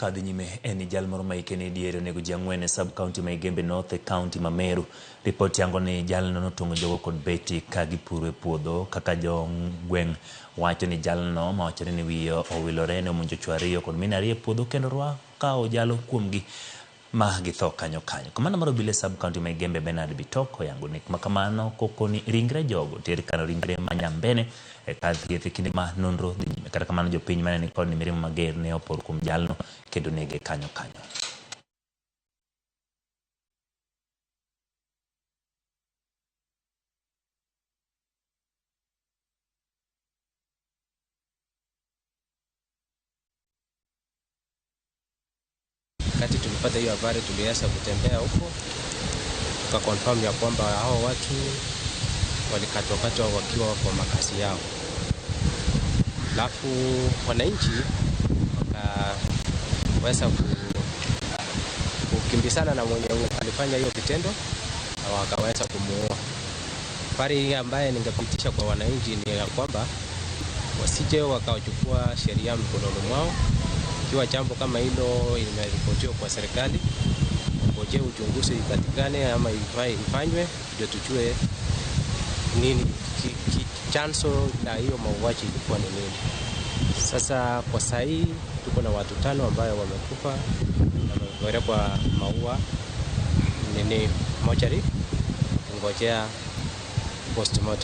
Kadhi nyime en ni jal moro ma hike ni diere onego ji 4 e sub county ma Igembe North e county ma Meru. Ripot yango ni jalno notong'o jogo kod beti ka gipuro e puodho kaka jogweng' wacho ni jalno mawachore ni wiye owilore ne omonjo chwo 2 kod mine 2 e puodho kendo kawo jalo kuomgi ma githo kanyo kanyo. Kamanda mar obila e sub county ma Igembe Bernard Bitok oyango nek makamano kokoni ringre jogo ter kano ringre ma Nyambene e kar thieth e kinde ma nonro dhi nyime. Kata kamano jopiny mane nikod ni mirima mager ne opor kuom jalno kendo nege kanyo kanyo. Wakati tulipata hiyo habari tuliweza kutembea huko tukaconfirm ya kwamba hao watu walikatwakatwa wakiwa kwa makazi yao. Alafu wananchi wakaweza kukimbizana na mwenye alifanya hiyo kitendo na wakaweza kumuua. Habari ambaye ningepitisha kwa wananchi ni ya kwamba wasije wakachukua sheria mkononi mwao. Ikiwa jambo kama hilo imeripotiwa kwa serikali, ngojee uchunguzi ipatikane ama ifanywe ndio tujue nini chanzo la hiyo mauaji ilikuwa ni nini. Sasa kwa saa hii tuko na watu 5 ambayo wamekufa na wamepelekwa maua nini mochari ngojea postmortem.